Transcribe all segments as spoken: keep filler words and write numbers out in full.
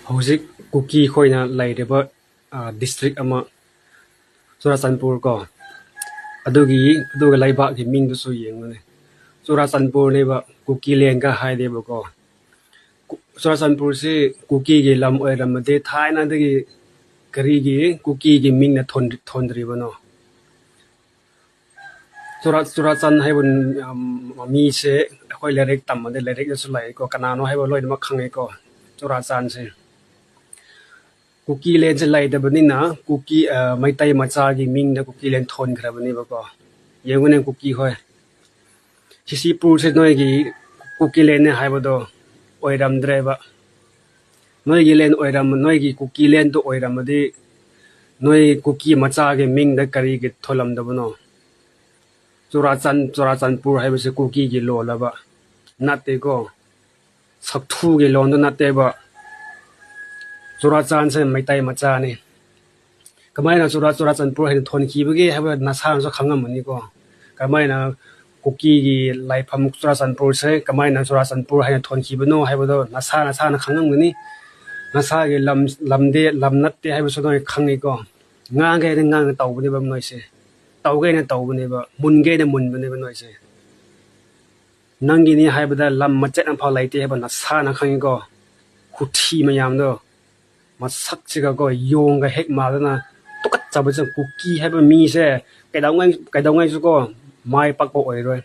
ꯍꯧꯖꯤꯛ ꯀꯨꯀꯤ ꯈꯣꯏꯅ ꯂꯩꯔꯤꯕ ꯗꯤꯁꯇ꯭ꯔꯤꯛ ꯑꯃ, ꯆꯨꯔꯥꯆꯥꯟꯄꯨꯔ ꯀꯣ, ꯑꯗꯨꯒꯤ ꯑꯗꯨꯒ ꯂꯩꯕꯥꯛꯀꯤ ꯃꯤꯡꯗꯨꯁꯨ ꯌꯦꯡꯉꯨꯅꯦ꯫ ꯆꯨꯔꯥꯆꯥꯟꯄꯨꯔꯅꯦꯕ, ꯀꯨꯀꯤ ꯂꯦꯟꯒ ꯍꯥꯏꯗꯦꯕꯀꯣ꯫ ꯀꯨ- ꯆꯨꯔꯥꯆꯥꯟꯄꯨꯔꯁꯤ ꯀꯨꯀꯤꯒꯤ ꯂꯝ ꯑꯣꯏꯔꯝꯃꯗꯤ ꯊꯥꯏꯅꯗꯒꯤ ꯀꯔꯤꯒꯤ ꯀꯨꯀꯤꯒꯤ ꯃꯤꯡꯅ ꯊꯣꯟ- ꯊꯣꯟꯗ꯭ꯔꯤꯕꯅꯣ? ꯆꯨꯔꯥ ꯆꯨꯔꯥꯆꯥꯟ ꯍꯥꯏꯕ ꯃꯤꯁꯦ ꯑꯩꯈꯣꯏ ꯂꯥꯏꯔꯤꯛ ꯇꯝꯕꯗ ꯂꯥꯏꯔꯤꯛꯇꯁꯨ ꯂꯩꯀꯣ, ꯀꯅꯥꯅꯣ ꯍꯥꯏꯕ ꯂꯣꯏꯅꯃꯛ ꯈꯪꯉꯤꯀꯣ꯫ ꯆꯨꯔꯥꯆꯥꯟꯁꯦ ꯀꯨꯀꯤ ꯂꯦꯟꯁꯦ ꯂꯩꯇꯕꯅꯤꯅ ꯀꯨꯀꯤ ꯃꯩꯇꯩ ꯃꯆꯥꯒꯤ ꯃꯤꯡꯗ ꯀꯨꯀꯤ ꯂꯦꯟ ꯊꯣꯟꯈ꯭ꯔꯕꯅꯦꯕꯀꯣ꯫ ꯌꯦꯡꯉꯨꯅꯦ ꯀꯨꯀꯤ ꯍꯣꯏ, ꯁꯤꯁꯤꯄꯨꯔꯁꯦ ꯅꯣꯏꯒꯤ ꯀꯨꯀꯤ ꯂꯦꯟꯅꯦ ꯍꯥꯏꯕꯗꯣ ꯑꯣꯏꯔꯝꯗ꯭ꯔꯦꯕ꯫ ꯅꯣꯏꯒꯤ ꯂꯦꯟ ꯑꯣꯏꯔꯝ ꯅꯣꯏꯒꯤ ꯀꯨꯀꯤ ꯂꯦꯟꯗꯣ ꯑꯣꯏꯔꯝꯃꯗꯤ ꯅꯣꯏ ꯀꯨꯀꯤ ꯃꯆꯥꯒꯤ ꯃꯤꯡꯗ ꯀꯔꯤꯒꯤ ꯊꯣꯜꯂꯝꯗꯕꯅꯣ? ꯆꯨꯔꯥꯆꯥꯟ ꯆꯨꯔꯥꯆꯥꯟꯄꯨꯔ ꯍꯥꯏꯕꯁꯦ ꯀꯨꯀꯤꯒꯤ ꯂꯣꯜꯂꯕ ꯅꯠꯇꯦꯀꯣ꯫ ꯁꯛꯊꯨꯒꯤ ꯂꯣꯟꯗꯣ ꯅꯠꯇꯦꯕ꯫ ꯆꯨꯔꯥꯆꯥꯟꯁꯦ ꯃꯩꯇꯩ ꯃꯆꯥꯅꯤ꯫ ꯀꯃꯥꯏꯅ ꯆꯨꯔꯥ ꯆꯨꯔꯥꯆꯥꯟꯄꯨꯔ ꯍꯥꯏꯅ ꯊꯣꯟꯈꯤꯕꯒꯦ ꯍꯥꯏꯕ ꯅꯁꯥꯅꯁꯨ ꯈꯪꯉꯝꯃꯅꯤꯀꯣ꯫ ꯀꯃꯥꯏꯅ ꯀꯨꯀꯤꯒꯤ ꯂꯥꯏꯐꯝ ꯆꯨꯔꯥꯆꯥꯟꯄꯨꯔꯁꯦ ꯀꯃꯥꯏꯅ ꯆꯨꯔꯥꯆꯥꯟꯄꯨꯔ ꯍꯥꯏꯅ ꯊꯣꯟꯈꯤꯕꯅꯣ ꯍꯥꯏꯕꯗꯣ ꯅꯁꯥ ꯅꯁꯥꯅ ꯈꯪꯉꯝꯒꯅꯤ꯫ ꯅꯁꯥꯒꯤ ꯂꯝ ꯂꯝꯗꯦ ꯂꯝ ꯅꯠꯇꯦ ꯍꯥꯏꯕꯁꯨ ꯅꯣꯏ ꯈꯪꯉꯤꯀꯣ꯫ ꯉꯥꯡꯒꯦ ꯍꯥꯏꯅ ꯉꯥꯡꯅ ꯇꯧꯕꯅꯦꯕ ꯅꯣꯏꯁꯦ꯫ ꯇꯧꯒꯦ ꯍꯥꯏꯅ ꯇꯧꯕꯅꯦꯕ, ꯃꯨꯟꯒꯦ ꯍꯥꯏꯅ ꯃꯨꯟꯕꯅꯦꯕ ꯅꯣꯏꯁꯦ꯫ ꯅꯪꯒꯤꯅꯤ ꯍꯥꯏꯕꯗ ꯂꯝ ꯃꯆꯦꯠ ꯑꯃꯐꯥꯎ ꯂꯩꯇꯦ ꯍꯥꯏꯕ ꯅꯁꯥꯅ ꯈꯪꯉꯤꯀꯣ꯫ ꯈꯨꯊꯤ ꯃꯌꯥꯝꯗꯣ, ꯃꯁꯛꯁꯤꯒꯀꯣ ꯌꯣꯡꯒ ꯍꯦꯛ ꯃꯥꯗꯅ ꯇꯨꯀꯠꯆꯕꯁꯦ꯫ ꯀꯨꯀꯤ ꯍꯥꯏꯕ ꯃꯤꯁꯦ ꯀꯩꯗꯧꯉꯩ ꯀꯩꯗꯧꯉꯩꯁꯨꯀꯣ ꯃꯥꯏ ꯄꯥꯛꯄ ꯑꯣꯏꯔꯣꯏ꯫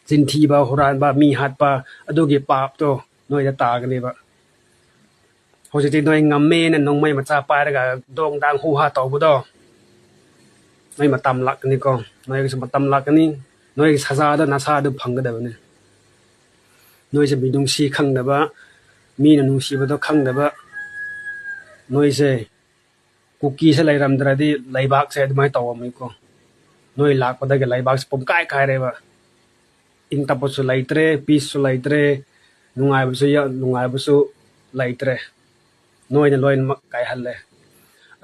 ꯆꯤꯟꯊꯤꯕ, ꯍꯨꯔꯥꯟꯕ, ꯃꯤ ꯍꯥꯠꯄ, ꯑꯗꯨꯒꯤ ꯄꯥꯞꯇꯣ ꯅꯣꯏꯗ ꯇꯥꯒꯅꯦꯕ꯫ ꯍꯧꯖꯤꯛꯇꯤ ꯅꯣꯏ ꯉꯝꯃꯦꯅ ꯅꯣꯡꯃꯩ ꯃꯆꯥ ꯄꯥꯏꯔꯒ ꯗꯣꯡ ꯗꯥꯡ ꯍꯨ ꯍꯥ ꯇꯧꯕꯗꯣ ꯅꯣꯏ ꯃꯇꯝ ꯂꯥꯛꯀꯅꯤꯀꯣ꯫ ꯅꯣꯏꯒꯤꯁꯨ ꯃꯇꯝ ꯂꯥꯛꯀꯅꯤ꯫ ꯅꯣꯏꯒꯤ ꯁꯖꯥꯗꯣ ꯅꯁꯥꯗꯣ ꯐꯪꯒꯗꯕꯅꯤ꯫ ꯅꯣꯏꯁꯦ ꯃꯤꯅꯨꯡꯁꯤ ꯈꯪꯗꯕ, ꯃꯤꯅ ꯅꯨꯡꯁꯤꯕꯗꯣ ꯈꯪꯗꯕ, ꯅꯣꯏꯁꯦ ꯀꯨꯀꯤꯁꯦ ꯂꯩꯔꯝꯗ꯭ꯔꯗꯤ ꯂꯩꯕꯥꯛꯁꯦ ꯑꯗꯨꯃꯥꯏꯅ ꯇꯧꯔꯝꯃꯣꯏꯀꯣ꯫ ꯅꯣꯏ ꯂꯥꯛꯄꯗꯒꯤ ꯂꯩꯕꯥꯛꯁꯦ ꯄꯨꯡꯀꯥꯏ ꯀꯥꯏꯔꯦꯕ꯫ ꯏꯪ ꯇꯞꯄꯁꯨ ꯂꯩꯇ꯭ꯔꯦ, ꯄꯤꯁꯁꯨ ꯂꯩꯇ꯭ꯔꯦ, ꯅꯨꯡꯉꯥꯏꯕꯁꯨ ꯌꯥ- ꯅꯨꯡꯉꯥꯏꯕꯁꯨ ꯂꯩꯇ꯭ꯔꯦ꯫ ꯅꯣꯏꯅ ꯂꯣꯏꯅꯃꯛ ꯀꯥꯏꯍꯜꯂꯦ꯫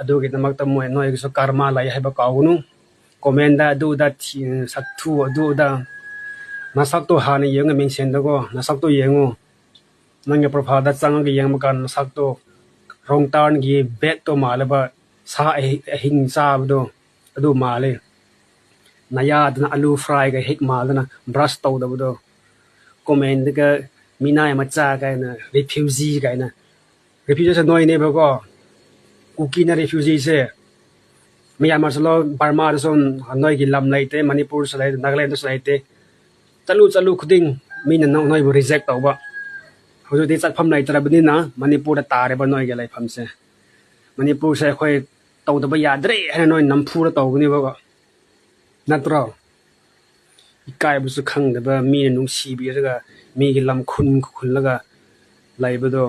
ꯑꯗꯨꯒꯤꯗꯃꯛꯇ ꯃꯣꯏ ꯅꯣꯏꯒꯤꯁꯨ ꯀꯔꯃ ꯂꯩ ꯍꯥꯏꯕ ꯀꯥꯎꯒꯅꯨ꯫ ꯀꯣꯃꯦꯟꯗ ꯑꯗꯨꯗ ꯊꯤ- ꯁꯛꯊꯨ ꯑꯗꯨꯗ ꯅꯁꯛꯇꯣ ꯍꯥꯟꯅ ꯌꯦꯡꯉ ꯃꯤꯡꯁꯦꯟꯗꯀꯣ ꯅꯁꯛꯇꯣ ꯌꯦꯡꯉꯨ꯫ ꯅꯪꯒꯤ ꯄ꯭ꯔꯣꯐꯥꯏꯜꯗ ꯆꯪꯉꯒ ꯌꯦꯡꯕ ꯀꯥꯟꯗ ꯅꯁꯛꯇꯣ wrong turnꯒꯤ ꯕꯦꯠꯇꯣ ꯃꯥꯜꯂꯦꯕ꯫ ꯁꯥ ꯑꯍꯤ- ꯑꯍꯤꯡ ꯆꯥꯕꯗꯣ ꯑꯗꯨ ꯃꯥꯜꯂꯦ꯫ ꯅꯌꯥꯗꯅ ꯑꯂꯨ fryꯒ ꯍꯦꯛ ꯃꯥꯜꯗꯅ brush ꯇꯧꯗꯕꯗꯣ꯫ Commentꯗꯒ "ꯃꯤꯅꯥꯏ ꯃꯆꯥ" ꯀꯥꯏꯅ, "refugee" ꯀꯥꯏꯅ꯫ Refugeeꯁꯦ ꯅꯣꯏꯅꯦꯕꯀꯣ꯫ ꯀꯨꯀꯤꯅ refugeeꯁꯦ꯫ ꯃꯌꯥꯝ ꯑꯃꯁꯨ ꯂꯧ, ꯕꯔꯃꯥꯗꯁꯨ ꯅꯣꯏꯒꯤ ꯂꯝ ꯂꯩꯇꯦ, ꯃꯅꯤꯄꯨꯔꯁꯨ ꯂꯩꯇꯦ, ꯅꯥꯒꯥꯂꯦꯟꯗꯁꯨ ꯂꯩꯇꯦ꯫ ꯆꯠꯂꯨ ꯆꯠꯂꯨ ꯈꯨꯗꯤꯡ ꯃꯤꯅ ꯅꯣ- ꯅꯣꯏꯕꯨ reject ꯇꯧꯕ꯫ ꯍꯧꯖꯤꯛꯇꯤ ꯆꯠꯐꯝ ꯂꯩꯇ꯭ꯔꯕꯅꯤꯅ ꯃꯅꯤꯄꯨꯔꯗ ꯇꯥꯔꯦꯕ ꯅꯣꯏꯒꯤ ꯂꯩꯐꯝꯁꯦ꯫ ꯃꯅꯤꯄꯨꯔꯁꯦ ꯑꯩꯈꯣꯏ ꯇꯧꯗꯕ ꯌꯥꯗ꯭ꯔꯦ ꯍꯥꯏꯅ ꯅꯣꯏ ꯅꯝꯐꯨꯗ ꯇꯧꯕꯅꯦꯕꯀꯣ, ꯅꯠꯇ꯭ꯔꯣ? ꯏꯀꯥꯏꯕꯁꯨ ꯈꯪꯗꯕ, ꯃꯤꯅ ꯅꯨꯡꯁꯤꯕꯤꯔꯒ ꯃꯤꯒꯤ ꯂꯝ ꯈꯨꯟ ꯈꯨꯜꯂꯒ ꯂꯩꯕꯗꯣ꯫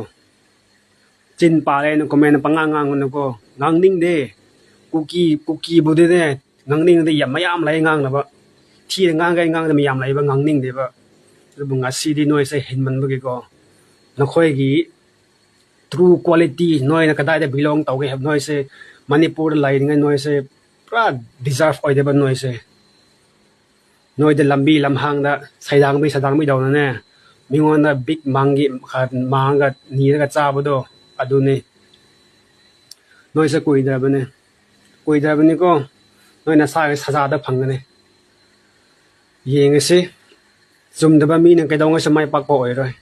ꯆꯤꯟ ꯄꯥꯜꯂꯦꯅ comment ꯄꯉꯥꯡ ꯉꯥꯡꯒꯅꯨꯀꯣ꯫ ꯉꯥꯡꯅꯤꯡꯗꯦ꯫ ꯀꯨꯀꯤ ꯀꯨꯀꯤꯕꯨꯗꯤꯅꯦ, ꯉꯥꯡꯅꯤꯡꯉꯗꯤ ꯌꯥꯝ ꯃꯌꯥꯝ ꯂꯩ ꯉꯥꯡꯅꯕ꯫ ꯊꯤꯅ ꯉꯥꯡꯒꯦ ꯉꯥꯡꯗ ꯃꯌꯥꯝ ꯂꯩꯕ, ꯉꯥꯡꯅꯤꯡꯗꯦꯕ꯫ ꯑꯗꯨꯕꯨ ꯉꯁꯤꯗꯤ ꯅꯣꯏꯁꯦ ꯍꯦꯟꯃꯟꯕꯒꯤꯀꯣ, ꯅꯈꯣꯏꯒꯤ true quality, ꯅꯣꯏꯅ ꯀꯗꯥꯏꯗ belong ꯇꯧꯒꯦ ꯍꯥꯏꯕ, ꯅꯣꯏꯁꯦ ꯃꯅꯤꯄꯨꯔꯗ ꯂꯩꯔꯤꯉꯩ ꯅꯣꯏꯁꯦ ꯄꯨꯔꯥ deserve ꯑꯣꯏꯗꯕ ꯅꯣꯏꯁꯦ꯫ ꯅꯣꯏꯗ ꯂꯝꯕꯤ ꯂꯝꯍꯥꯡꯗ ꯁꯩꯗꯥꯡꯕꯤ ꯁꯩꯗꯥꯡꯕꯤꯗꯧꯅꯅꯦ, ꯃꯤꯉꯣꯟꯗ ꯕꯤꯛ ꯃꯥꯡꯒꯤ ꯃꯥꯡꯉꯒ ꯅꯤꯔꯒ ꯆꯥꯕꯗꯣ, ꯑꯗꯨꯅꯤ꯫ ꯅꯣꯏꯁꯦ ꯀꯨꯏꯗ꯭ꯔꯕꯅꯦ, ꯀꯨꯏꯗ꯭ꯔꯕꯅꯤꯀꯣ꯫ ꯅꯣꯏ ꯅꯁꯥꯒꯤ ꯁꯖꯥꯗ ꯐꯪꯒꯅꯤ꯫ ꯌꯦꯡꯉꯁꯤ꯫ ꯆꯨꯝꯗꯕ ꯃꯤꯅ ꯀꯩꯗꯧꯉꯩꯁꯨ ꯃꯥꯏ ꯄꯥꯛꯄ ꯑꯣꯏꯔꯣꯏ꯫